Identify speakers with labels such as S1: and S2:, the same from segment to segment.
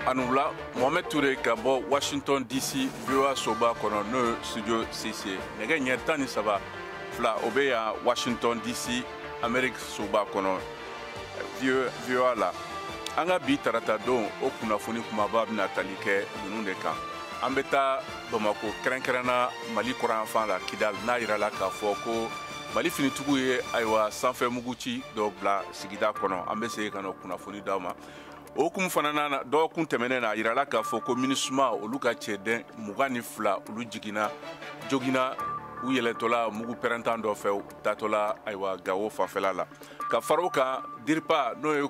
S1: Anula Mohamed Touré ka bɔ Washington DC VOA soba kɔnɔ, n'o ye studio CC, nɛgɛ ɲɛ 13 fila, o bɛ yan Washington DC, Amérique soba kɔnɔ, VOA la. An ka bi tarata don o kunnafoni kumaba bɛna tali kɛ ninnu de kan. An bɛ taa Bamako, kɛrɛnkɛrɛnna Mali kɔrɔnyanfan la, Kidal, n'a yirala k'a fɔ ko Mali finitigiw ye, ayiwa, sanfɛ muguci dɔ bila sigida kɔnɔ. An bɛ segin ka na kunnafoni d'aw ma. O hukumu fana na, dɔgɔkun tɛmɛnen na, a yirala k'a fɔ ko MINUSMA, olu ka cɛden 22, olu jiginna, joginna u yɛlɛtɔla mugu pɛrɛntan dɔ fɛ, taatɔla, ayiwa, Gawo fanfɛla la. Ka fara o kan, DIRPA, n'o ye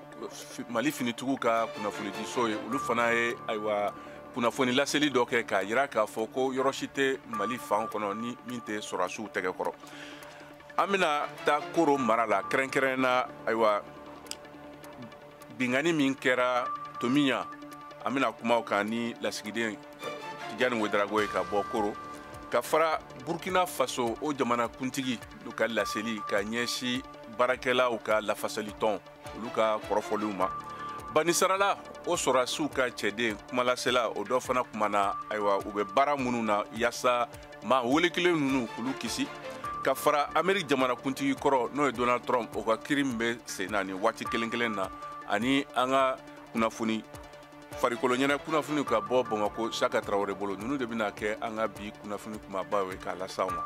S1: Mali finitigiw ka kunnafonidiso ye, olu fana ye, ayiwa, kunnafoni laseli dɔ kɛ k'a yira k'a fɔ ko yɔrɔ si tɛ Mali fan kɔnɔ ni min tɛ sɔrɔdasiw tɛgɛ kɔrɔ. An bɛna taa Koro mara la, kɛrɛnkɛrɛn na, ayiwa, bingani min kɛra Tomiɲa, an bɛna kuma o kan ni lasigiden Tijani Wedarago ye ka bɔ Koro. Ka fara Burkina Faso, o jamana kuntigi n'u ka laseli ka ɲɛsin baarakɛlaw ka lafasalitɔn, olu ka kɔrɔfɔliw ma. Banisarala, o sɔrɔdasiw ka cɛden kumalasela, o dɔ fana kumana, ayiwa, u bɛ baara minnu na yaasa maa wele kelen ninnu k'olu kisi. Ka fara Ameriki jamana kuntigi kɔrɔ, n'o ye Donald Trump, o ka kiri min bɛ sen na nin waati kelen kelen na, ani an ka kunnafoni farikolo ɲɛnɛ kunnafoni ka bɔ Bamakɔ, Saka Tarawele bolo. Ninnu de bɛna kɛ an ka bi kunnafoni kumabaw ye k'a las'aw ma.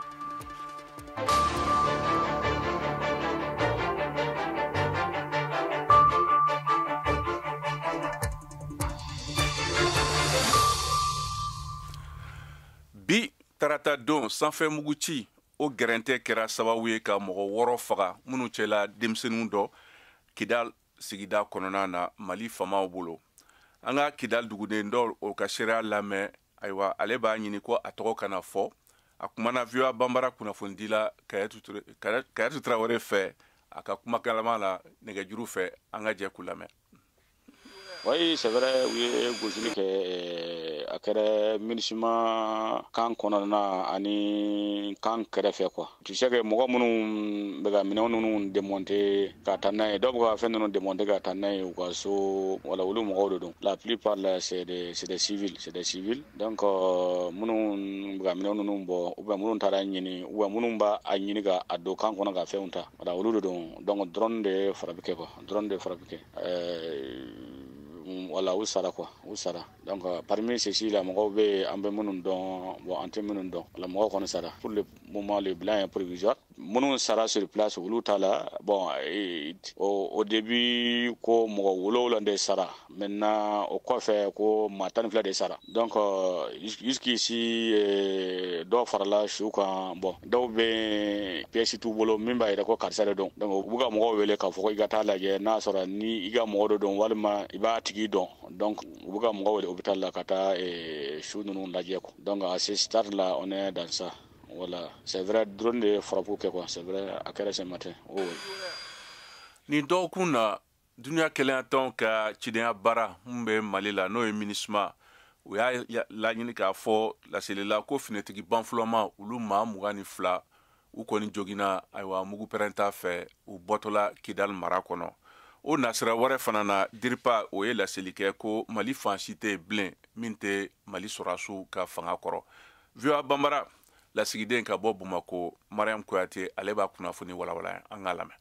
S1: Bi tarata don, sanfɛ muguci o gɛrɛntɛ kɛra sababu ye ka mɔgɔ 6 faga, minnu cɛla denmisɛnninw dɔ, Kidal sigida kɔnɔna na, Mali famaw bolo. An ka Kidal duguden dɔ, o ka seereya lamɛn. Ayiwa, ale b'a ɲini ko a tɔgɔ kana fɔ. A kumana VOA Banbara kunnafonidila Kayatu Tarawele fɛ a ka kumakalama la nɛgɛjuru fɛ. An ka jɛ k'u lamɛn.
S2: Oui, c'est vrai, u ye gosili kɛ. A kɛra MINUSMA camp kɔnɔna na ani camp kɛrɛfɛ, quoi. Tu sais que mɔgɔ minnu bɛ ka minɛn ninnu démonter ka taa n'a ye, dɔw bɛ ka fɛn ninnu démonter ka taa n'a ye u ka so, wala olu mɔgɔw de don. La plupart là, c'est des civils, c'est des civils. Donc minnu bɛ ka minɛn ninnu bɔ, ou bien minnu taara ɲini, ou bien minnu b'a a ɲini ka a don camp kɔnɔ ka fɛnw ta, voilà, olu de don. Donc drone de ye frappe kɛ, quoi, drone de ye frappe kɛ. Voilà, u sara, quoi, u sara. Donc parmi ceux-ci là, mɔgɔw bɛ yen an bɛ minnu dɔn, bon, an tɛ minnu dɔn. Wala mɔgɔw kɔni sara. Pour le moment, le bilan est provisoire. Minnu sara sur place, olu t'a la. Bon, au début ko mɔgɔ 7 de sara. Maintenant o kɔfɛ ko maa 12 de sara. Donc jusqu'ici dɔw farala su kan. Bon, dɔw bɛ pièce t'u bolo min b'a yira ko karisa de don. Donc u bɛ ka mɔgɔw wele k'a fɔ ko i ka taa lajɛ n'a sɔrɔ ni i ka mɔgɔ dɔ don walima i b'a tigi dɔn. Donc u bɛ ka mɔgɔw wele hôpital la ka taa su ninnu lajɛ, quoi. Donc à ce stade là, on est dans ça. Voilà, c'est vrai, drone de ye frappe kɛ, quoi. C'est vrai, a kɛra ce matin. Oh, oui.
S1: Nin dɔgɔkun na, duniya kɛlɛyatɔn ka cidenya baara min bɛ Mali la, n'o ye MINUSMA, u y'a laɲini k'a fɔ laselila ko finitigi banfulama, olu maa 22, u kɔni joginna, ayiwa, mugu pɛrɛnta fɛ, u bɔtɔla Kidal mara kɔnɔ. O nasira wɛrɛ fana na, DIRPA, o ye laseli kɛ ko Mali fan si tɛ bilen min tɛ Mali sɔrɔdasiw ka fanga kɔrɔ. VOA Banbara lasigiden ka bɔ Bamako, Mariam Kuyate, ale b'a kunnafoni walawala, an k'a lamɛn.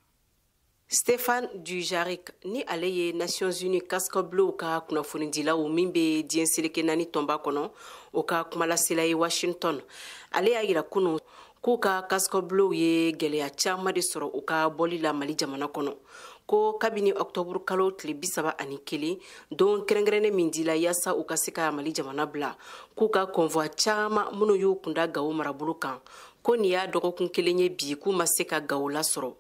S3: Stéphane Dujarric, ni ale ye Nations Unies casque bleu ka kunnafonidilaw min bɛ diɲɛ seleke naani tɔnba kɔnɔ, o ka kumalasela ye Washington, ale y'a yira kunu k'u ka casque bleu ye gɛlɛya caman de sɔrɔ u ka bɔli la Mali jamana kɔnɔ, ko kabini ɔktɔburu kalo tile 31, don kɛrɛnkɛrɛnnen min dila yaasa u ka se ka Mali jamana bila, k'u ka convoi caman minnu y'u kunda Gawo marabolo kan, ko nin y'a dɔgɔkun kelen ye bi k'u ma se ka Gawo lasɔrɔ,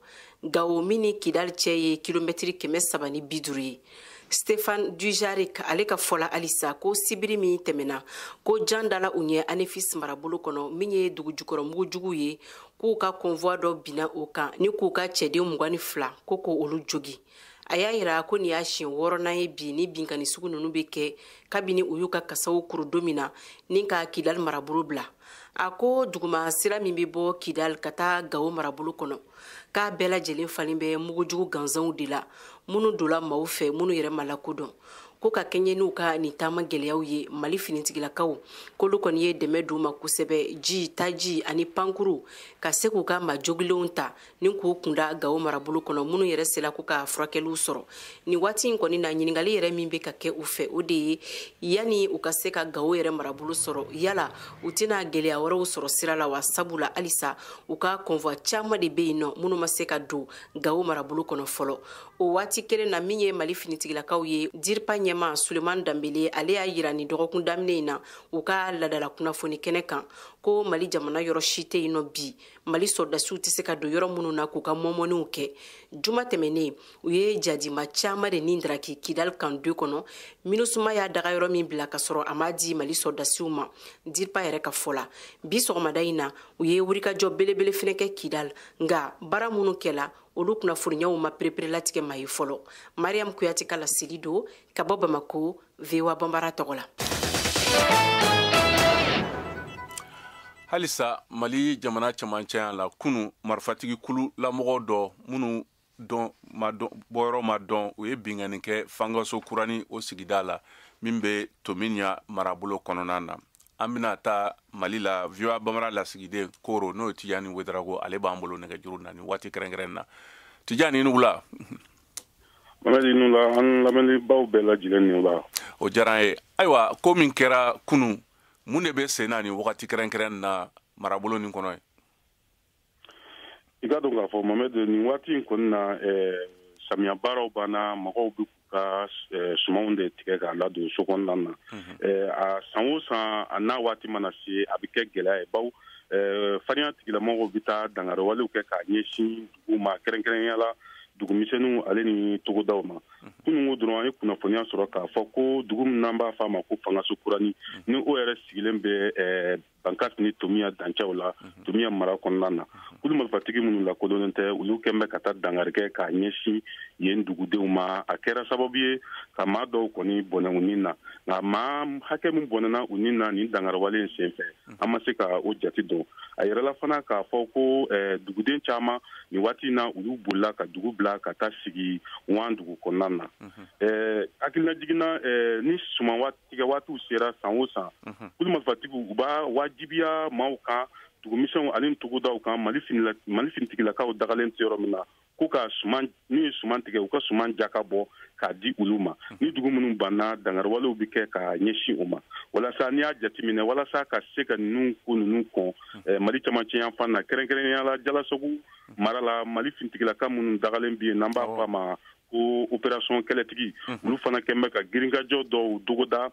S3: Gawo min ni Kidali cɛ ye kilomɛtiri 350 ye. Stéphane Dujarric, ale ka fɔla halisa ko sibiri min tɛmɛna, ko jan dala u ɲɛ Anefis marabolo kɔnɔ, min ye dugujukɔrɔ mugujugu ye, k'u ka convoi dɔ binna o kan ni k'u ka cɛden 22, ko k'olu jogi. A y'a yira ko nin y'a siɲɛ wɔɔrɔnan ye bi ni binkani sugu ninnu bɛ kɛ kabini u y'u ka kasaw kuru don min na ni ka Kidali marabolo bila. A ko duguma sira min bɛ bɔ Kidali ka taa Gawo marabolo kɔnɔ, k'a bɛɛ lajɛlen falen bɛ mugujugu gansanw de la, minnu donna maaw fɛ minnu yɛrɛ ma lakodɔn. ko ka kɛɲɛ n'u ka nin taama gɛlɛyaw ye, Mali finitigilakaw k'olu kɔni ye dɛmɛ d'u ma kosɛbɛ, ji, taji ani pankuru, ka se k'u ka majogilenw ta ni k'u kunda Gawo marabolo kɔnɔ, minnu yɛrɛ sera k'u ka furakɛliw sɔrɔ. Nin waati in kɔni na, ɲininkali yɛrɛ min bɛ ka kɛ u fɛ, o de ye yanni u ka se ka Gawo yɛrɛ marabolo sɔrɔ, yala u tɛna gɛlɛya wɛrɛw sɔrɔ sira la wa? Sabula halisa u ka convoi caman de bɛ yen nɔ minnu ma se ka don Gawo marabolo kɔnɔ fɔlɔ. O waati kelen na, min ye Mali finitigilakaw ye, DIRPA ɲɛma Suleman Danbele, ale y'a yira nin dɔgɔkun daminɛ in na u ka ladala kunnafoni kɛnɛ kan ko Mali jamana yɔrɔ si tɛ yen nɔ bi Mali sɔrɔdasiw tɛ se ka don yɔrɔ minnu na k'u ka mɔmɔniw kɛ. Juma tɛmɛnen, u ye jadima caman de ni daraki Kidal camp 2 kɔnɔ. MINUSMA y'a daga yɔrɔ min bila ka sɔrɔ a m'a di Mali sɔrɔdasiw ma, DIRPA yɛrɛ ka fɔ la. Bi sɔgɔmada in na, u ye wulikajɔ belebele fɛnɛ kɛ Kidal, nka baara minnu kɛla, olu kunnafoniyaw ma pereperelatigɛ maa ye fɔlɔ. Mariam Kuyate ka laseli don ka bɔ Bamako, VOA Banbara tɔgɔ la.
S1: Halisa Mali jamana cɛmancɛya la, kunu marifatigi kulu lamɔgɔ dɔ minnu dɔn ma dɔn, bɔyɔrɔ ma dɔn, u ye binkanni kɛ Fangaso Kurani o sigida la min bɛ Tominian marabolo kɔnɔna na. An bɛna taa Mali la, VOA Bambara lasigiden Koro, n'o ye Tijani Wedarago, ale b'an bolo nɛgɛjuru na nin waati kɛrɛnkɛrɛn na. Tijani, ni wula.
S4: Mamadi, ni wula, an lamɛnnibaw bɛɛ lajɛlen ni wula.
S1: O diyara an ye. Ayiwa, ko min kɛra kunu, mun de bɛ sen na nin wagati kɛrɛnkɛrɛn na marabolo nin kɔnɔ ye?
S4: I ka dɔn k'a fɔ Mamadi, nin waati in kɔni na, samiya baaraw banna, mɔgɔw bɛ ka sumanw de tigɛ k'a ladon so kɔnɔna na. A san o san, a n'a waati mana se, a bɛ kɛ gɛlɛya ye, bawo farinya tigilamɔgɔw bɛ taa dankariwalew kɛ k'a ɲɛsin dugu ma, kɛrɛnkɛrɛnnenya la dugumisɛnninw ale ni togodaw ma. Kununko dɔrɔn, an ye kunnafoniya sɔrɔ k'a fɔ ko dugu min n'an b'a fɔ a ma ko Fangaso Kurani, ni o yɛrɛ sigilen bɛ Bankas ni Tomiya dancɛw la, Tomiya mara kɔnɔna na, kulu marifatigi minnu lakodɔnnen tɛ, olu kɛn bɛ ka taa dankari kɛ k'a ɲɛsin yen dugudenw ma. A kɛra sababu ye ka maa dɔw kɔni bɔnɛ u ni na, nka maa hakɛ min bɔnɛna u ni na nin dankariwale in senfɛ, an ma se ka o jate dɔn. A yɛrɛla fana k'a fɔ ko duguden caman nin waati in na, olu bolila ka dugu bila ka taa sigi wan dugu kɔnɔna na. Hakilina jiginna, ni suman tigɛ waatiw sera san o san, kulu marifatigiw u b'a wajibiya maaw kan, dugumisɛnw ani togodaw kan, Mali finitigilakaw dagalen tɛ yɔrɔ min na, ko ka suman, n'u ye suman tigɛ, u ka suman jaka bɔ k'a di olu ma. Ni dugu minnu banna, dankariwalew bɛ kɛ ka ɲɛsin o ma. Walasa n'i y'a jateminɛ, walasa ka se ka ninnu ko ninnu kɔn, Mali camancɛ yanfan na, kɛrɛnkɛrɛnnenya la Jalasagu mara la, Mali finitigilaka minnu dagalen bɛ yen n'an b'a fɔ a ma ko opération kɛlɛtigi, olu fana kɛn bɛ ka girinkajɔ dɔw dogoda,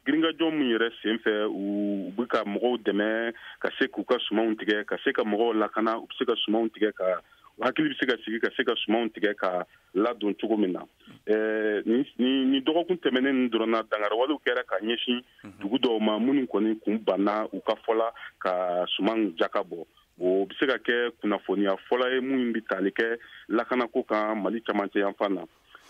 S4: girinkajɔ min yɛrɛ senfɛ u bɛ ka mɔgɔw dɛmɛ ka se k'u ka sumanw tigɛ, ka se ka mɔgɔw lakana, u bɛ se ka sumanw tigɛ, ka hakili bɛ se ka sigi ka se ka sumanw tigɛ ka ladon cogo min na. Nin dɔgɔkun tɛmɛnen nin dɔrɔn na, dankariwalew kɛra ka ɲɛsin dugu dɔw ma minnu kɔni kun banna u ka fɔla ka suman jaka bɔ. O bɛ se ka kɛ kunnafoniya fɔlɔ ye min bɛ tali kɛ lakanako kan Mali camancɛ yanfan na.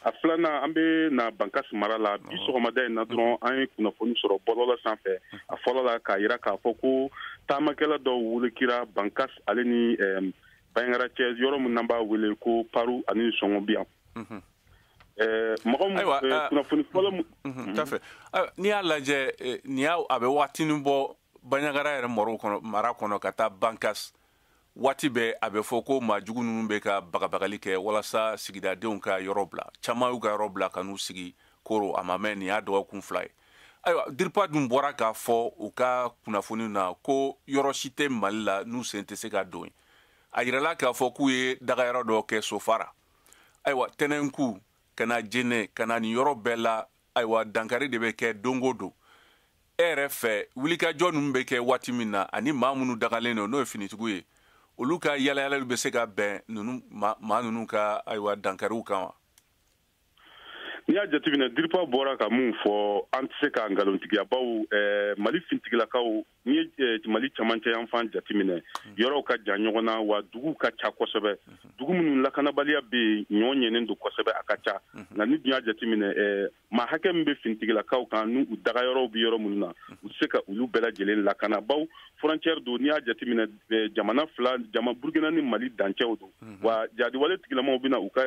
S4: A filanan, an bɛ na Bankas mara la. Bi sɔgɔmada in na dɔrɔn, an ye kunnafoni sɔrɔ bɔlɔlɔ sanfɛ a fɔlɔ la k'a yira k'a fɔ ko taamakɛla dɔw wulekira Bankas ale ni Bandiagara cɛ, yɔrɔ min n'an b'a wele ko Paru ani Sɔngɔbiyan. Mɔgɔ min kunnafoni fɔlɔ
S1: tout à fait. N'i y'a lajɛ, nin y'a a bɛ waatinin bɔ, Bandiagara yɛrɛ mara kɔnɔ ka taa Bankas, waati bɛɛ a bɛ fɔ ko maa jugu ninnu bɛ ka bagabagali kɛ walasa sigidadenw ka yɔrɔ bila. Caman y'u ka yɔrɔ bila ka n'u sigi Koro, a ma mɛn, nin y'a dɔgɔkun 2 ye. Ayiwa, DIRPA dun bɔra k'a fɔ u ka kunnafoni na ko yɔrɔ si tɛ Mali la n'u sen tɛ se ka don yen. A yirala k'a fɔ k'u ye dagayɔrɔ dɔ kɛ Sofara. Ayiwa, Tɛnɛnku ka na Jɛnɛ ka na nin yɔrɔ bɛɛ la, ayiwa, dankari de bɛ kɛ don o don. E yɛrɛ fɛ, wulikajɔ ninnu bɛ kɛ waati min na, ani maa minnu dagalen don, n'o ye finitigiw ye, olu ka yalayalaliw bɛ se ka bɛn ninnu maa ninnu ka, ayiwa, dankariw kan wa?
S4: N'i y'a jateminɛ, DIRPA bɔra ka mun fɔ, an tɛ se ka nkalontigiya, bawo Mali finitigilakaw, n'i ye Mali camancɛ yanfan jateminɛ, yɔrɔw ka jan ɲɔgɔn na, wa duguw ka ca kosɛbɛ. Dugu minnu lakanabaliya bɛ yen, ɲɔ ɲɛnen don kosɛbɛ, a ka ca. Nka ni dun y'a jateminɛ, maa hakɛ min bɛ finitigilakaw kan n'u dagayɔrɔw bɛ yɔrɔ minnu na, u tɛ se ka olu bɛɛ lajɛlen lakana, bawo frontière don. N'i y'a jateminɛ, jamana fila, jama Burukina ni Mali dancɛw don, wa jadiwale tigilamaw bɛna u ka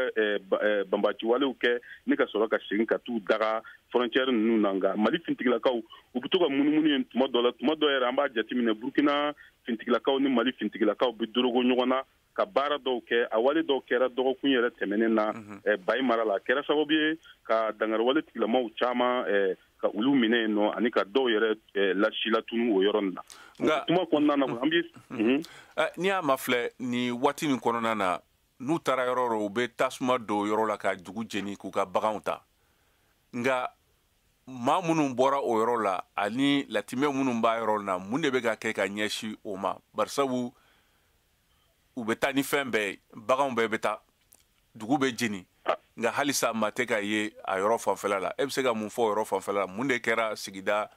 S4: banbaciwalew kɛ ni ka sɔrɔ ka segin ka t'u daga frontière ninnu na. Nka Mali finitigilakaw, u bɛ to ka munumunu yen tuma dɔ la. Tuma dɔ yɛrɛ, an b'a jateminɛ, Burukina finitigilakaw ni Mali finitigilakaw bɛ dorogo ɲɔgɔn na ka baara dɔw kɛ. A wale dɔw kɛra dɔgɔkun yɛrɛ tɛmɛnen na Bayi mara la. A kɛra sababu ye ka dangariwale tigilamaw caman ka olu minɛ yen nɔ, ani ka dɔw yɛrɛ lasilatunu o yɔrɔ nin na.
S1: Nka
S4: kuma kɔnɔna na, an bɛ
S1: N'i y'a mafilɛ nin waati nin kɔnɔna na, n'u taara yɔrɔ o yɔrɔ, u bɛ tasuma don yɔrɔ la ka dugu jeni k'u ka baganw ta. Nka maa minnu bɔra o yɔrɔ la ani latimɛ minnu b'a yɔrɔ la, mun de bɛ ka kɛ ka ɲɛsin o ma? Barisabu u bɛ taa ni fɛn bɛɛ ye, baganw bɛɛ bɛ taa, dugu bɛ jeni, nka halisa maa tɛ ka ye a yɔrɔ fanfɛla la. E bɛ se ka mun fɔ o yɔrɔ fanfɛla la? Mun de kɛra sigida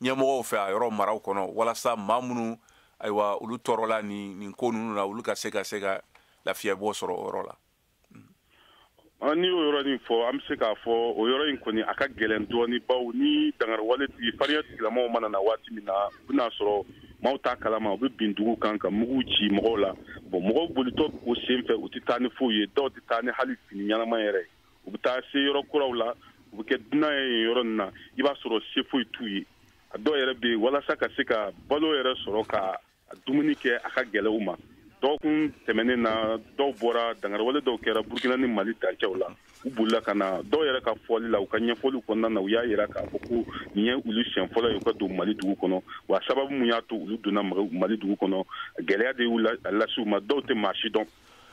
S1: ɲɛmɔgɔw fɛ a yɔrɔ maraw kɔnɔ walasa maa minnu, ayiwa, olu tɔɔrɔla nin ko ninnu na, olu ka se ka lafiyabɔ sɔrɔ o yɔrɔ la?
S4: N'i y'o yɔrɔ nin fɔ, an bɛ se k'a fɔ o yɔrɔ in kɔni, a ka gɛlɛn dɔɔni, bawo ni dangariwale tigi farinya tigilamaw mana na waati min na, u bɛna sɔrɔ maaw t'a kalama, u bɛ bin dugu kan ka mugu ci mɔgɔw la. Bon, mɔgɔw bolitɔ o sen fɛ, u tɛ taa ni foyi ye, dɔw tɛ taa ni hali fini ɲɛnama yɛrɛ ye. U bɛ taa se yɔrɔ kuraw la, u bɛ kɛ dunan ye yen yɔrɔ nin na. I b'a sɔrɔ se foyi t'u ye. A dɔw yɛrɛ bɛ yen, walasa ka se ka balo yɛrɛ sɔrɔ ka dumuni kɛ, a ka gɛlɛn u ma. Dɔgɔkun tɛmɛnen na, dɔw bɔra, dangariwale dɔw kɛra Burukina ni Mali dancɛw la, u bolila ka na. Dɔw yɛrɛ ka fɔli la, u ka ɲɛfɔliw kɔnɔna na, u y'a yira k'a fɔ ko nin ye olu siɲɛ fɔlɔ ye u ka don Mali dugu kɔnɔ. Wa sababu mun y'a to olu donna Mali dugu kɔnɔ, gɛlɛya de y'u lase u ma. Dɔw tɛ maa si dɔn.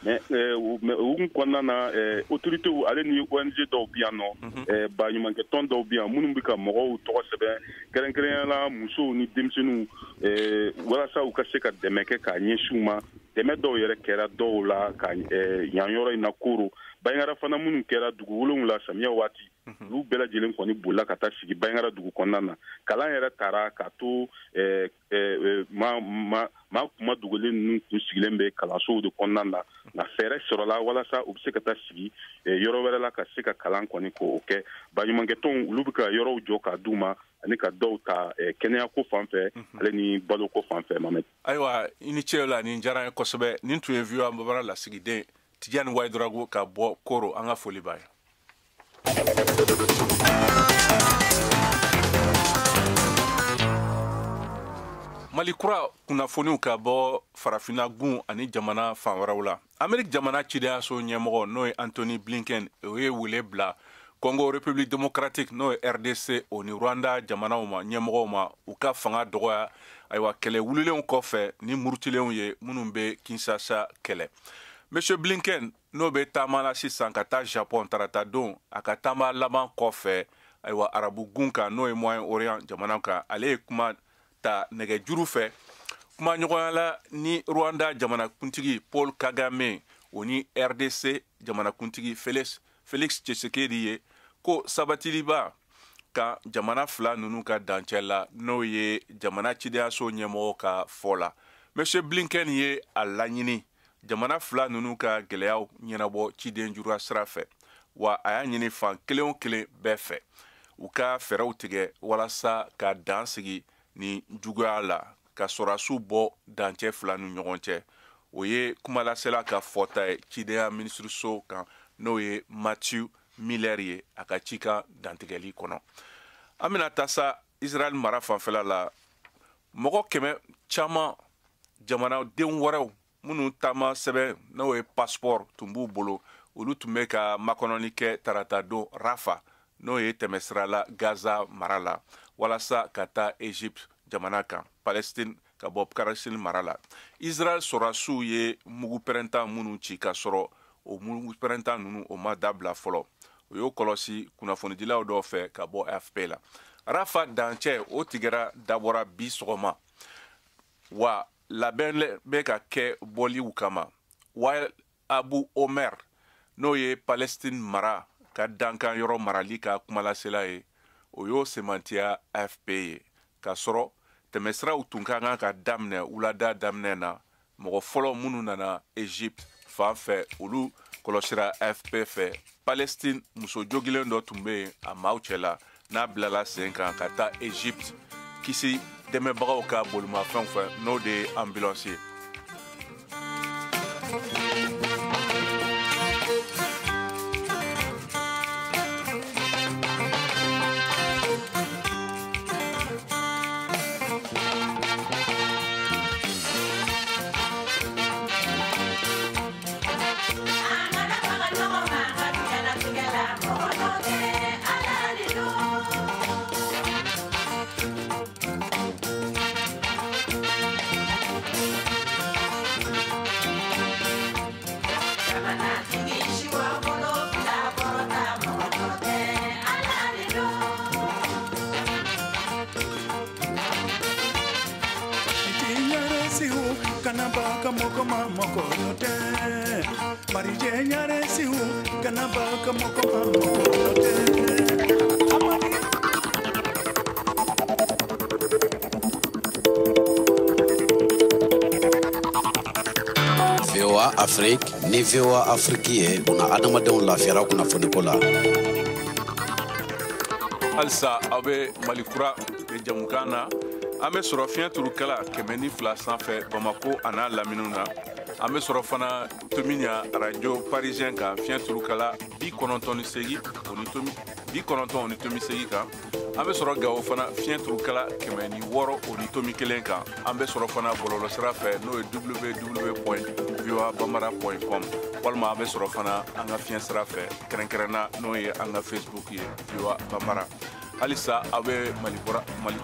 S4: Mais o hukumu kɔnɔna na, autorités ale ni ONG dɔw bɛ yan nɔ, baɲumankɛ tɔn dɔw bɛ yan minnu bɛ ka mɔgɔw tɔgɔ sɛbɛn, kɛrɛnkɛrɛnnenya la musow ni denmisɛnninw, walasa u ka se ka dɛmɛ kɛ k'a ɲɛsin u ma. Dɛmɛ dɔw yɛrɛ kɛra dɔw la ka yan yɔrɔ in na Koro Banjagara fana. Minnu kɛra dugu 7 samiya waati, olu bɛɛ lajɛlen kɔni bolila ka taa sigi Banjagara dugu kɔnɔna na. Kalan yɛrɛ taara k'a to maa maa kuma dogolen ninnu kun sigilen bɛ kalansow de kɔnɔna na. Nka fɛɛrɛ sɔrɔla walasa u bɛ se ka taa sigi yɔrɔ wɛrɛ la ka se ka kalan kɔni k'o kɛ. Baɲumankɛtɔnw, olu bɛ ka yɔrɔw jɔ k'a d'u ma, ani ka dɔw ta kɛnɛyako fan fɛ, ale ni baloko fan fɛ, Mamɛdi.
S1: Ayiwa, i ni ce la, nin diyara n ye kosɛbɛ. Nin tun ye VOA Bambara lasigiden Tijani Wayidrago ka bɔ Koro. An ka foli b'a ye. Mali kura kunnafoniw ka bɔ Farafinna gun ani jamana fan wɛrɛw la. Ameriki jamana cidenyaso ɲɛmɔgɔ, n'o ye Antony Blinken, o ye wele bila Congo République démocratique, n'o ye RDC, o ni Rwanda jamanaw ma, ɲɛmɔgɔw ma, u ka fanga dɔgɔya, ayiwa, kɛlɛ wulilenw kɔfɛ ni murutilenw ye minnu bɛ Kinshasa kɛlɛ. Monsieur Blinken, n'o bɛ taama la sisan ka taa Japon tarata don, a ka taama laban kɔfɛ, ayiwa, arabu gun kan, n'o ye Moyen Orient jamana kan, ale ye kuma ta nɛgɛjuru fɛ kuma ɲɔgɔnya la ni Rwanda jamanakuntigi Paul Kagame, o ni RDC jamanakuntigi Felix Tshisekedi ye, ko sabatiliba ka jamana fila ninnu ka dancɛ la, n'o ye jamana cidenyaso ɲɛmɔgɔ ka fɔ la. Monsieur Blinken ye a laɲini jamana fila ninnu ka gɛlɛyaw ɲɛnabɔ ciden jura sira fɛ, wa a y'a ɲini fan kelen o kelen bɛɛ fɛ, u ka fɛɛrɛw tigɛ walasa ka dan sigi ni juguya la, ka sɔrɔdasiw bɔ dancɛ fila ni ɲɔgɔn cɛ. O ye kumalasela ka fɔta ye cidenya minisiriso kan, n'o ye Matthew Miller ye, a ka cikan dantigɛli kɔnɔ. An bɛna taa sa Israɛl mara fanfɛla la. Mɔgɔ 100 caman, jamanaden wɛrɛw minnu taama sɛbɛn, n'o ye passeport tun b'u bolo, olu tun bɛ ka makɔnɔni kɛ tarata don Rafa, n'o ye tɛmɛsira la Gaza mara la, walasa ka taa Egypte jamana kan, Palestine, ka bɔ Palestine mara la. Israel sɔrɔdasiw ye mugu pɛrɛntan minnu ci, ka sɔrɔ o mugu pɛrɛntan ninnu, o ma dabila fɔlɔ. O y'o kɔlɔsi kunnafonidilaw dɔw fɛ ka bɔ AFP la. Rafa dancɛ, o tigɛra dabɔra bi sɔgɔma, wa labɛn bɛ ka kɛ bɔliw kama. Wael Abu Omer, n'o ye Palestine mara ka dankan yɔrɔ marali ka kumalasela ye, o y'o semantiya AFP ye, k'a sɔrɔ tɛmɛsiraw tun ka kan ka daminɛ wulada daminɛ na. Mɔgɔ fɔlɔ minnu nana Egypte fan fɛ, olu kɔlɔsira AFP fɛ. Palestine muso jogilen dɔ tun bɛ yen a maaw cɛla, n'a bilala sen kan ka taa Egypte kisi dɛmɛbagaw ka bolimafɛnw fɛ, n'o de ye ambulance ye.
S5: siw kana ba ka mɔgɔ ma mɔgɔ nɔ tɛ. Marijɛ ɲare siw kana ba ka mɔgɔ ma mɔgɔ nɔ tɛ.
S6: VOA Afrique ni VOA Afrique ye buna adamadenw lafiyara kunnafoniko la.
S1: Halisa aw bɛ Mali kura de jamukan na. An bɛ sɔrɔ fiɲɛ turukala 102 sanfɛ Bamako a n'a laminiw na. An bɛ sɔrɔ fana Tominian radio parisien kan fiɲɛ turukala 98 o ni tomi 98 kan. An bɛ sɔrɔ Gawo fana fiɲɛ turukala 106.1 kan. An bɛ sɔrɔ fana bɔlɔlɔsira fɛ n'o ye www.voabambara.com walima an bɛ sɔrɔ fana an ka fiɲɛ sira fɛ kɛrɛnkɛrɛnna n'o ye an ka Facebook ye VOA Bambara. Halisa aw bɛ Mali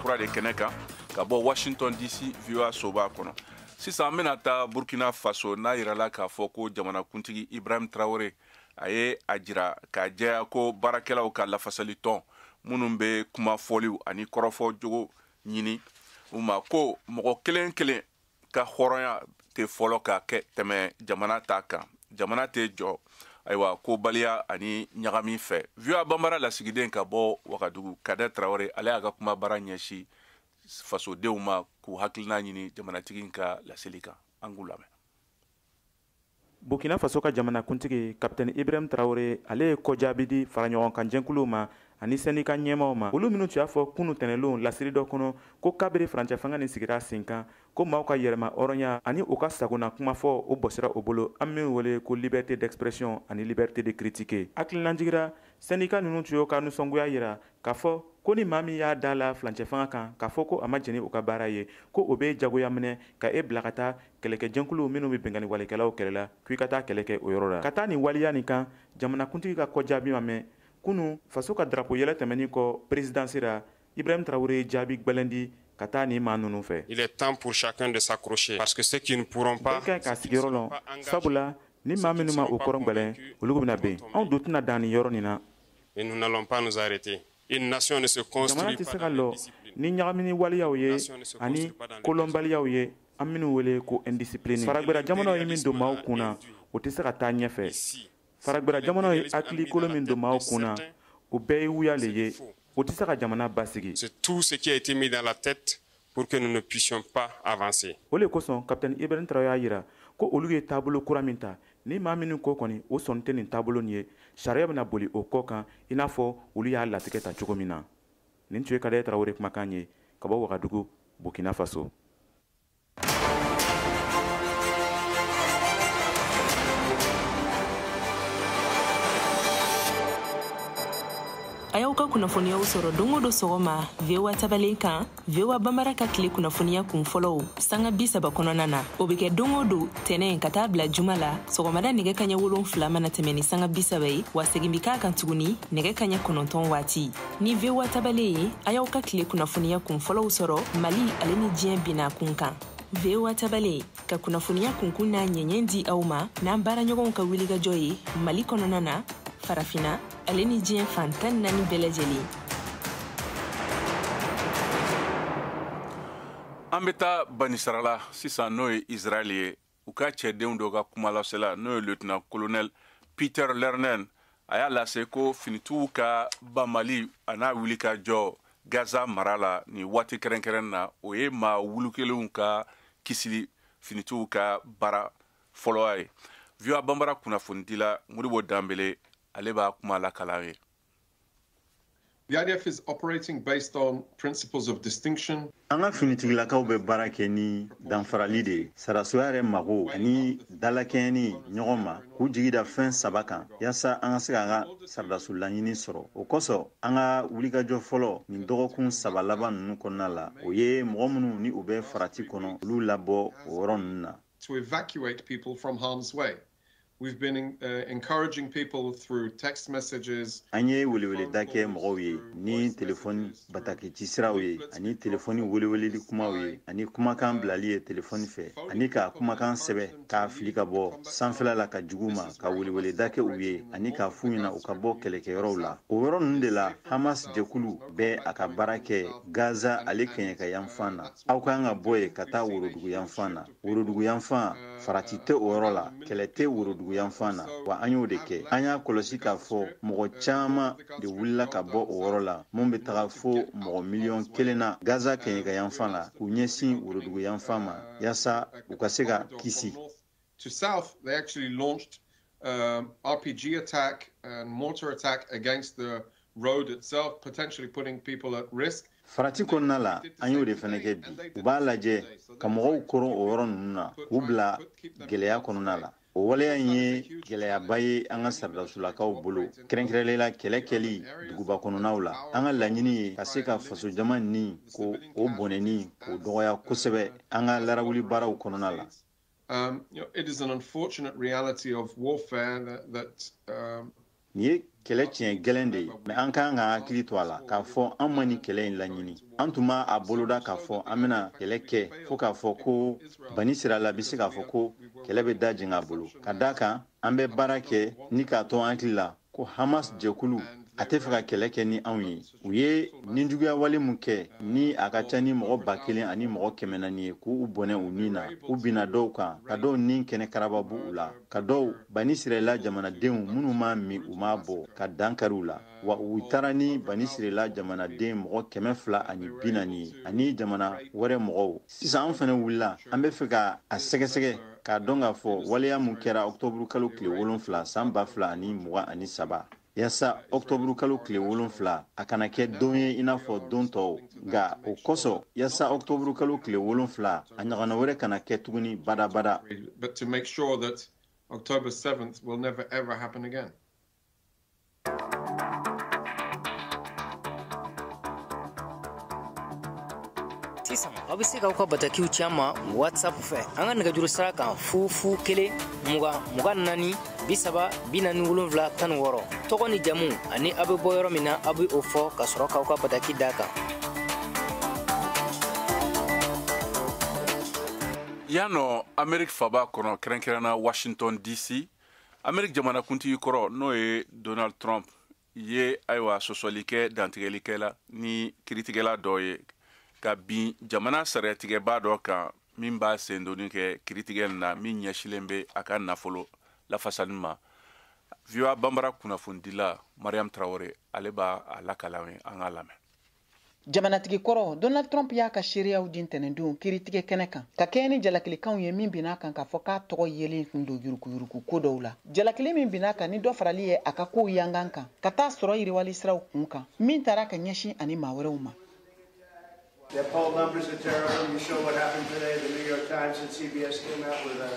S1: kura de kɛnɛ kan ka bɔ Washington DC VOA soba kɔnɔ. Sisan an bɛna taa Burkina Faso n'a yirala k'a fɔ ko jamanakuntigi Ibrahim Traoré a ye a jira k'a jɛya ko baarakɛlaw ka lafasali tɔn minnu bɛ kuma fɔliw ani kɔrɔfɔ jogo ɲini u ma ko mɔgɔ kelen kelen ka hɔrɔnya tɛ fɔlɔ ka kɛ tɛmɛ jamana ta kan. Jamana tɛ jɔ ayiwa ko baliya ani ɲagami fɛ. VOA Bambara lasigiden ka bɔ Wagadugu Kader Traoré ale y'a ka kuma baara ɲɛsin fasodenw ma k'u hakilina ɲini jamanatigi ka laseli kan. An k'u lamɛn.
S7: Burkina Faso ka jamanakuntigi Capitaine Ibrahim Traoré ale ye kɔjaabi di faraɲɔgɔnkan jɛkuluw ma ani syndicat ɲɛmaaw ma, olu minnu tun y'a fɔ kunu tɛnɛlon lasiri dɔ kɔnɔ ko kabiri furancɛ fanga nin sigira sen kan ko maaw ka yɛrɛma hɔrɔnya ani u ka sagona kumafɔ o bɔsira o bolo, an min wele ko liberté d'expression ani liberté de critiquer. Hakilinajigira syndicat ninnu tun y'o ka nisɔngoya yira k'a fɔ ko ni maa min y'a da la furancɛ fanga kan k'a fɔ ko a ma jɛn ni u ka baara ye, ko o bɛ jagoya minɛ ka e bila ka taa kɛlɛkɛjɛkulu minnu bɛ binkanni walekɛlaw kɛlɛ la k'i ka taa kɛlɛ kɛ o yɔrɔ la. Ka taa nin waleya nin kan, jamanakuntigi ka kɔjaabi ma mɛn. Kunu faso ka drapeau yɛlɛ tɛmɛnin kɔ présidence la, Ibrahim Traoré ye jaabi gbɛlɛn di ka taa nin maa ninnu fɛ.
S8: Il est temps pour chacun de s'accrocher parce que ceux qui ne pourront pas
S7: bɛɛ ka ɲi k'a sigiyɔrɔ lɔn, sabula ni maa minnu ma o kɔrɔ gbɛlɛn, olu bɛna ben. Anw dun tɛna dan nin yɔrɔ nin na.
S8: Et nous n'allons pas nous arrêter. Une nation ne se construit
S7: Jamana tɛ se ka lɔ ni ɲagamini waleyaw ye ani kolɔnbaliyaw ye, an minnu wele ko indiscipline. Faragbɛra jamanaw ye min don maaw kun na, o tɛ se ka taa ɲɛfɛ. Faragbɛra jamanaw ye hakili kolon min don maaw kun na, o bɛɛ ye wuya le ye, o tɛ se ka jamana basigi.
S8: C'est tout ce qui a été mis dans la tête pour que nous ne puissions pas avancer.
S7: O le kosɔn Capitaine Ibrahim Traoré y'a jira ko olu ye taabolo kura min ta, ni maa minnu ko kɔni o sɔn tɛ nin taabolo nin ye, sariya bɛna boli o kɔ kan i n'a fɔ olu y'a latigɛ ta cogo min na. Nin tun ye Kader Traoré kumakan ye ka bɔ Wagadugu, Burkina Faso.
S9: A y'aw ka kunnafoniyaw sɔrɔ don o don sɔgɔma VOA tabalen kan, VOA Bambara ka tile kunnafoniya kun fɔlɔw sanga 30 kɔnɔna na. O bɛ kɛ don o don tɛnɛn ka taa bila juma la sɔgɔmada nɛgɛ kaɲɛ 7 mana tɛmɛ ni sanga 30 ye, wa segin bɛ k'a kan tuguni nɛgɛ kaɲɛ 9 waati. Ni VOA tabalen ye, a y'aw ka tile kunnafoniya kun fɔlɔw sɔrɔ Mali ale ni diɲɛ binna kun kan. VOA tabalen ka kunnafoniya kunkun n'a ɲɛɲɛ di aw ma n'an baaraɲɔgɔnw ka wulikajɔ ye Mali kɔnɔna na, Farafina ale ni diɲɛ fan 14 bɛɛ lajɛlen.
S1: An bɛ taa Banisirala sisan n'o ye Israël ye. U ka cɛdenw dɔ ka kumalasela n'o ye lieutenant colonel Peter Lerner, a y'a lase ko finitigiw ka bamali a n'a wulikajɔ Gaza mara la nin waati kɛrɛnkɛrɛn na, o ye maa wulukelenw ka kisili finitigiw ka baara fɔlɔ ye. VOA Bambara kunnafonidila Modibo Danbele ale b'a kuma lakalan ye.
S10: The IDF is operating based on principles of distinction.
S11: An ka finitigilakaw bɛ baara kɛ ni danfarali de ye, sarasoya yɛrɛ mago ani dalakɛɲɛni ɲɔgɔn ma, k'u jigi da fɛn saba kan yaasa an ka se k'an ka saradaso laɲini sɔrɔ. O kosɔn an ka wulikajɔ fɔlɔ nin dɔgɔkun 3 laban ninnu kɔnɔna la, o ye mɔgɔ minnu ni u bɛ farati kɔnɔ, olu labɔ o yɔrɔ ninnu na.
S10: To evacuate people from harm's way. We've been encouraging people through text messages.
S11: An ye weleweleda kɛ mɔgɔw ye ni telefɔni bataki cisiraw ye, ani telefɔni weleweleli kumaw ye, ani kumakan bilali ye telefɔni fɛ, ani ka kumakan sɛbɛ k'a fili ka bɔ sanfɛla la ka jugu ma, ka weleweleda kɛ u ye, ani k'a f'u ɲɛna u ka bɔ kɛlɛkɛyɔrɔw la. O yɔrɔ ninnu de la, Hamas jɛkulu bɛ a ka baara kɛ Gaza ale kɛɲɛka yanfan na. Aw kan ka bɔ yen ka taa worodugu yanfan na. Worodugu yanfan, farati tɛ o yɔrɔ la, kɛlɛ tɛ worodugu yanfan na, wa an y'o de kɛ. An y'a kɔlɔsi k'a fɔ mɔgɔ caman de wulila ka bɔ o yɔrɔ la, mun bɛ taga fo mɔgɔ 1 miliyɔn na Gaza kɛɲɛka yanfan la, k'u ɲɛsin worodugu yanfan ma, yaasa u ka se ka kisi.
S10: To south, they actually launched RPG attack and mortar attack against the road itself, potentially putting people at risk.
S11: Farati kɔnɔna la, an y'o de fana kɛ bi. U b'a lajɛ ka mɔgɔw koron o yɔrɔ ninnu na, k'u bila gɛlɛya kɔnɔna la. O waleya in ye gɛlɛyaba ye an ka saradasulakaw bolo, kɛrɛnkɛrɛnnenya la kɛlɛ kɛli duguba kɔnɔnaw la. An ka laɲini ye ka se ka fasojama ni ko o bɔnɛni k'o dɔgɔya kosɛbɛ an ka larawuli baaraw kɔnɔna la.
S10: It is an unfortunate reality of warfare that
S11: Nin ye kɛlɛ tiɲɛ gɛlɛn de ye, mɛ an kan ka hakili to a la k'a fɔ an ma nin kɛlɛ in laɲini. An tun b'a a boloda k'a fɔ an bɛna kɛlɛ kɛ fo k'a fɔ ko bani sirala bɛ se k'a fɔ ko kɛlɛ bɛ da jɛngɛ a bolo. Ka d'a kan, an bɛ baara kɛ ni k'a to an hakili la ko Hamas jɛkulu a tɛ fɛ ka kɛlɛ kɛ ni anw ye. U ye ninjuguya wale mun kɛ ni a ka ca ni mɔgɔ 1400 ye, k'u bɔnɛ u ni na, u binna dɔw kan, ka dɔw ni kɛnɛ karababu u la, ka dɔw bani sirala jamanadenw minnu m'a min u m'a bɔ ka dan kari u la. Wa u taara ni bani sirala jamanaden mɔgɔ 240 ye, ani jamana wɛrɛ mɔgɔw. Sisan an fana wulila, an bɛ fɛ ka a sɛgɛsɛgɛ k'a dɔn k'a fɔ waleya mun kɛra ɔkutɔburu kalo tile 7 san 2023, yaasa ɔkutɔburu kalo tile 7 a kana kɛ don ye i n'a fɔ don tɔw, nka o kosɔn yaasa ɔkutɔburu kalo tile 7 a ɲɔgɔnna wɛrɛ kana kɛ tuguni badabada.
S10: But to make sure that October 7th will never ever happen again.
S12: Sisan aw bɛ se k'aw ka batakiw ci an ma WhatsApp fɛ an ka nɛgɛjuru sira kan 0 0 1 20 24 30 47 16. Tɔgɔ ni jamu ani aw bɛ bɔ yɔrɔ min na, aw bɛ o fɔ ka sɔrɔ k'aw ka bataki d'a kan.
S1: Yan nɔ, Amerique faba kɔnɔ, kɛrɛnkɛrɛnna Washington DC, Amerique jamanakuntigi kɔrɔ n'o ye Donald Trump ye, ayiwa, sɔsɔli kɛ dantigɛlikɛla ni kiritigɛla dɔ ye ka bin jamana sariyatigɛba dɔ kan min b'a sendonni kɛ kiritigɛ na min ɲɛsilen bɛ a ka nafolo lafasali ma. VOA Bambara kunnafonidila Mariam Traoré, ale b'a a lakala ye, an k'a lamɛn.
S13: Jamanatigi kɔrɔ Donald Trump y'a ka seereyaw di ntɛnɛndon kiiritigɛ kɛnɛ kan ka kɛɲɛ ni jalakilikanw ye min bin'a kan k'a fɔ k'a tɔgɔ yelen tun don yuruguyurugu ko dɔw la. Jalakili min bin'a kan ni dɔ farali ye a ka kow yangan kan ka taa sɔrɔ yiriwali siraw kun kan min taara ka ɲɛsin ani maa wɛrɛw ma.
S14: The poll numbers are terrible. You saw what happened today. The New York Times and CBS came out with a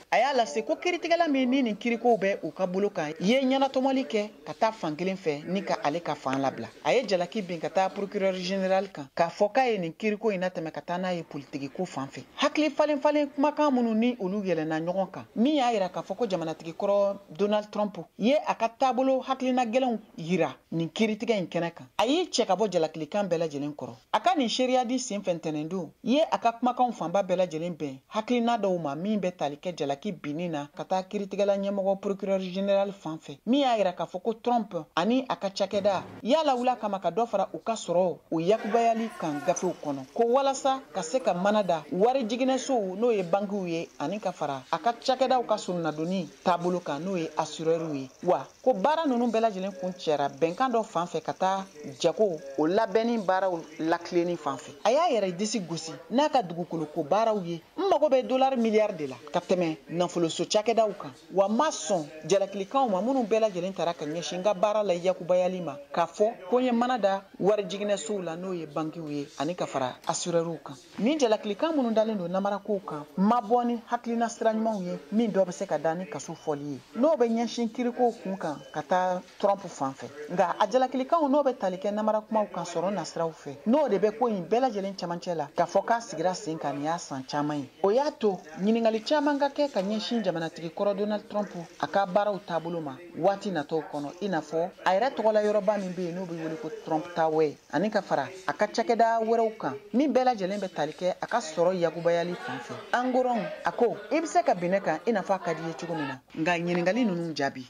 S13: A y'a lase ko kiiritigɛla min ni nin kirikow bɛ u ka bolo kan ye ɲɛnatɔmɔli kɛ ka taa fan kelen fɛ ni ka ale ka fan labila. A ye jalaki bin ka taa procureur général kan k'a fɔ k'a ye nin kiriko in natɛmɛ ka taa n'a ye politiki ko fan fɛ. Hakili falen falen kumakan minnu ni olu yɛlɛnna ɲɔgɔn kan min y'a yira k'a fɔ ko jamanatigi kɔrɔ Donald Trump ye a ka taabolo hakilina gɛlɛnw yira nin kiiritigɛ in kɛnɛ kan. A y'i cɛ ka bɔ jalakilikan bɛɛ lajɛlen kɔrɔ. A ka nin seereya di senfɛ ntɛnɛndon ye a ka kumakanw fanba bɛɛ lajɛlen bɛn hakilina dɔw ma min bɛ tali kɛ jalaki binni na ka taa kiiritigɛla ɲɛmɔgɔ procureur général fan fɛ min y'a yira k'a fɔ ko Trump ani a ka cakɛda yala wula kama ka dɔ fara u ka sɔrɔ o yakubayali kan gafew kɔnɔ ko walasa ka se ka mana da wari jiginɛsow n'o ye bankiw ye ani ka fara a ka cakɛdaw ka surunadonni taabolo kan n'o ye assureurw ye. Wa ko baara ninnu bɛɛ lajɛlen kun cɛra bɛnkan dɔ fan fɛ ka taa jago o labɛnni baaraw lakilenni fan fɛ. A y'a yɛrɛ disi gosi n'a ka dugukoloko baaraw ye. N mago bɛ dollar miliyari de la ka tɛmɛ nafoloso cakɛdaw kan, wa ma sɔn jalakilikanw ma minnu bɛɛ lajɛlen taara ka ɲɛsin n ka baara la yakubayali ma k'a fɔ ko n ye mana da wari jiginɛsow la n'o ye bankiw ye ani ka fara assureurs kan. Nin jalakilikan minnu dalen don namarakow kan ma bɔ ni hakilina sira ɲumanw ye min dɔ bɛ se ka da ni kaso fɔli ye n'o bɛ ɲɛsin kirikow kun kan ka taa Trump fan fɛ. Nka a jalakilikanw n'o bɛ tali kɛ namarakumaw kan sɔrɔ nasiraw fɛ n'o de bɛ ko in bɛɛ lajɛlen camancɛ la k'a fɔ k'a sigira sen kan nin y'a san caman ye. O O y'a to ɲininkali caman ka kɛ ka ɲɛsin jamanatigi kɔrɔ Donald Trump a ka baaraw taabolo ma waati natɔw kɔnɔ, i n'a fɔ a yɛrɛ tɔgɔla yɔrɔba min bɛ yen n'o bɛ wele ko Trump Tower, ani ka fara a ka cakɛda wɛrɛw kan min bɛɛ lajɛlen bɛ tali kɛ a ka sɔrɔ yakubayali fan fɛ. Angoron a ko i bɛ se ka bin ne kan i n'a fɔ a ka di i ye cogo min na, nka ɲininkali ninnu jaabi.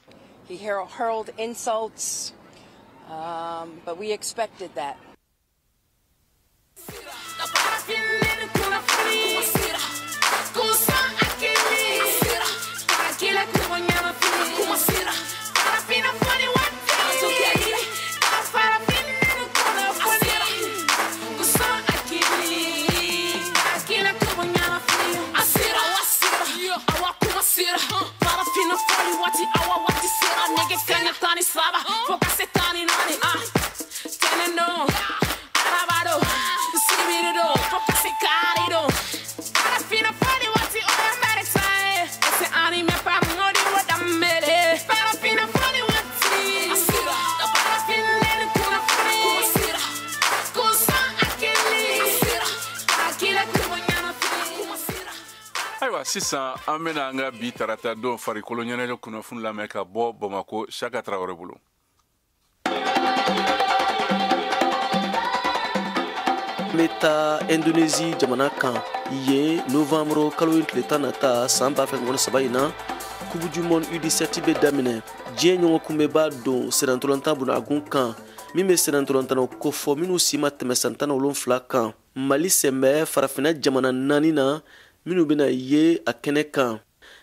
S15: He hurled insults, but we expected that.
S1: Ayiwa, sisan an bɛna an ka bi tarata don farikolo ɲɛnajɛ kunnafoni lamɛn ka bɔ Bamako, Saka Tarawele bolo.
S16: N bɛ taa Indonésie jamana kan yen novembre kalo in tile 10 nata san 2023 in na, Coupe du monde U17 bɛ daminɛ. Diɲɛ ɲɔgɔn kunbɛba don sennantolatan bunagun kan min bɛ sennantolatannaw kofɔ minnu si ma tɛmɛ san 17 kan. Mali sen bɛ farafinna jamana 4 na minnu bɛna ye a kɛnɛ kan,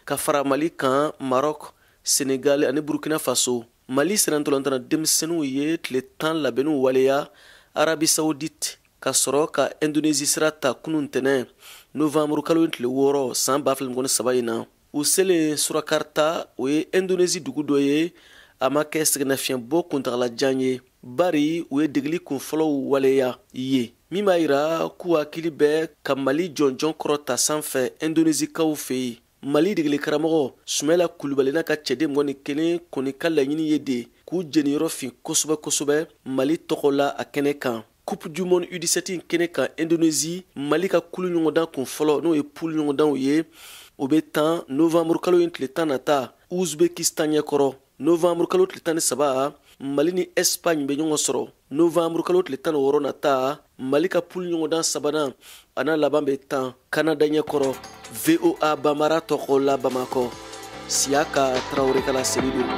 S16: ka fara Mali kan Maroc, Senegal ani Burkina Faso. Mali sennantolatanna denmisɛnninw ye tile 10 labɛnniw waleya Arabie Saoudite ka sɔrɔ ka Indonésie sira ta kunun tɛnɛn novembre kalo tile 6 san 2023 in na. U selen Surakarta, o ye Indonésie dugu dɔ ye, a ma kɛ sɛgɛnnafiɲɛbɔ kuntagalajan ye, bari u ye degeli kunfɔlɔw waleya ye min b'a yira k'u hakili bɛ ka Mali jɔnjɔn kɔrɔta sanfɛ Indonésikaw fɛ yen. Mali degeli karamɔgɔ Sumayila Kulubali n'a ka cɛden 21 kɔni ka laɲini ye de k'u jeniyɔrɔ fin kosɛbɛ kosɛbɛ Mali tɔgɔ la a kɛnɛ kan. Coupe du monde U17 kɛnɛ kan Indonésie, Mali ka kulu ɲɔgɔndan kun fɔlɔ n'o ye poule ɲɔgɔndanw ye, o bɛ tan novembre kalo in tile 10 nata Uzbekistan ɲɛkɔrɔ. Novembre kalo tile 13, Mali ni Espagne bɛ ɲɔgɔn sɔrɔ. Novembre kalo tile 16 nata, Mali ka poule ɲɔgɔndan sabanan a n'a laban bɛ tan Canada ɲɛkɔrɔ. VOA Bamara tɔgɔ la Bamakɔ, Siyaka Tarawele ka laseli don.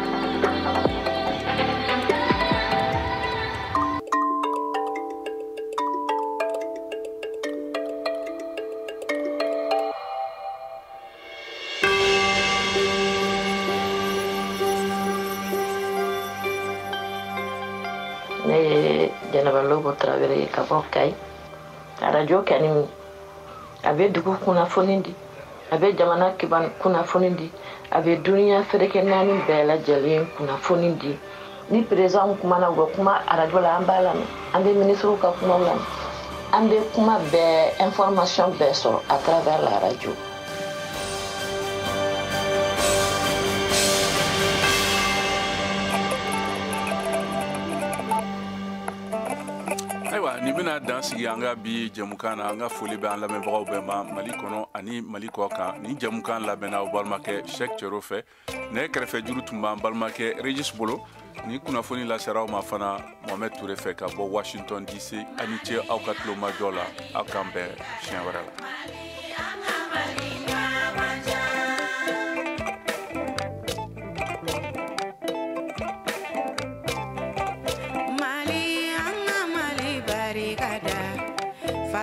S17: Ne ye Jɛnɛba Lobo Tarawele ye ka bɔ Kayi. Arajo kɛni a bɛ dugu kunnafoni di, a bɛ jamana kiban kunnafoni di, a bɛ duniya ferekɛ naani bɛɛ lajɛlen kunnafoni di. Ni président kumana, u bɛ kuma arajo la, an b'a lamɛn, an bɛ ministres ka kumaw lamɛn, an bɛ kuma bɛɛ, information bɛɛ sɔrɔ à travers la radio.
S1: Ayiwa, nin bɛna dan sigi an ka bi jɛmukan na. An ka foli bɛ an lamɛnbagaw bɛɛ ma Mali kɔnɔ ani Mali kɔ kan. Nin jɛmukan labɛnna aw balimakɛ Cheick Cero fɛ. Nɛgɛ kɛrɛfɛ juru tun b'an balimakɛ Regis bolo. Ni kunnafoni lasera aw ma fana Mohamed Touré fɛ ka bɔ Washington DC. A ni ce aw ka tulomajɔ la, aw k'an bɛn siɲɛ wɛrɛ la.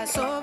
S18: So